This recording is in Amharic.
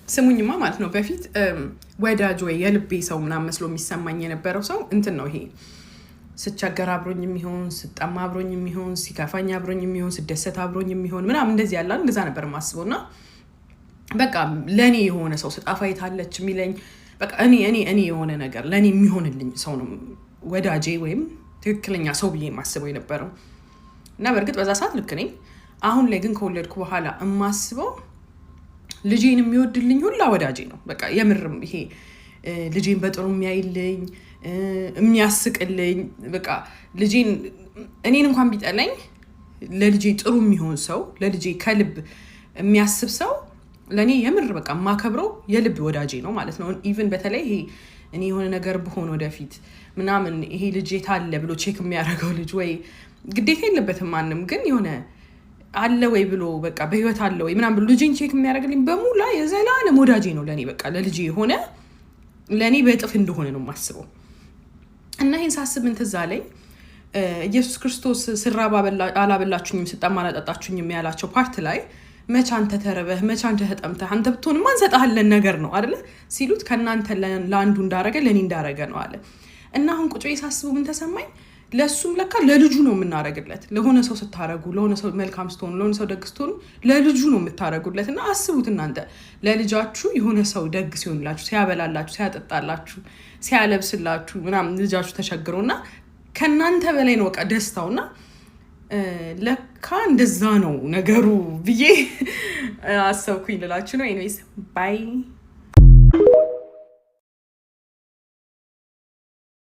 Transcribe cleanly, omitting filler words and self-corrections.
ስሙኝማ ማለት ነው፣ በፊት ወዳጅ ወይ የልቤ ሰው ምናምን መስሎ የሚሰማኝ የነበረው ሰው እንትን ነው፣ ይሄ ስቸገር አብሮኝ የሚሆን፣ ስጠማ አብሮኝ የሚሆን፣ ሲከፋኝ አብሮኝ የሚሆን፣ ስደሰት አብሮኝ የሚሆን ምናምን እንደዚህ ያለ፣ እንደዛ ነበር የማስበው። እና በቃ ለእኔ የሆነ ሰው፣ ስጠፋ የታለች የሚለኝ፣ በቃ እኔ እኔ እኔ የሆነ ነገር ለእኔ የሚሆንልኝ ሰው ነው ወዳጄ ወይም ትክክለኛ ሰው ብዬ የማስበው የነበረው። እና በእርግጥ በዛ ሰዓት ልክ ነኝ። አሁን ላይ ግን ከወለድኩ በኋላ የማስበው ልጄን የሚወድልኝ ሁላ ወዳጄ ነው። በቃ የምርም ይሄ ልጄን በጥሩ የሚያይልኝ፣ የሚያስቅልኝ፣ በቃ ልጄን እኔን እንኳን ቢጠላኝ ለልጄ ጥሩ የሚሆን ሰው፣ ለልጄ ከልብ የሚያስብ ሰው ለእኔ የምር በቃ የማከብረው የልብ ወዳጄ ነው ማለት ነው። Even በተለይ ይሄ እኔ የሆነ ነገር ብሆን ወደፊት ምናምን ይሄ ልጅ የት አለ ብሎ check የሚያደርገው ልጅ፣ ወይ ግዴታ የለበትም ማንም፣ ግን የሆነ አለ ወይ ብሎ፣ በቃ በህይወት አለ ወይ ምናምን ብሎ ልጄን check የሚያደርግልኝ በሙላ የዘላለም ወዳጄ ነው ለእኔ። በቃ ለልጄ የሆነ ለእኔ በእጥፍ እንደሆነ ነው የማስበው። እና ይህን ሳስብ ምን ትዝ አለኝ? ኢየሱስ ክርስቶስ ስራብ አላበላችሁኝም፣ ስጠማ አላጠጣችሁኝም ያላቸው part ላይ፣ መች አንተ ተርበህ፣ መች አንተ ተጠምተህ፣ አንተ ብትሆን ማንሰጥሃለን ነገር ነው አይደለ ሲሉት፣ ከእናንተ ለአንዱ እንዳረገ ለእኔ እንዳረገ ነው አለ። እና አሁን ቁጭ ብዬ ሳስበው ምን ተሰማኝ? ለእሱም ለካ ለልጁ ነው የምናረግለት። ለሆነ ሰው ስታረጉ፣ ለሆነ ሰው መልካም ስትሆኑ፣ ለሆነ ሰው ደግ ስትሆኑ ለልጁ ነው የምታረጉለት። እና አስቡት እናንተ ለልጃችሁ የሆነ ሰው ደግ ሲሆንላችሁ፣ ሲያበላላችሁ፣ ሲያጠጣላችሁ፣ ሲያለብስላችሁ ምናምን ልጃችሁ ተቸግሮ፣ እና ከእናንተ በላይ ነው በቃ ደስታው። እና ለካ እንደዛ ነው ነገሩ ብዬ አሰብኩኝ ልላችሁ ነው። Anyways, bye.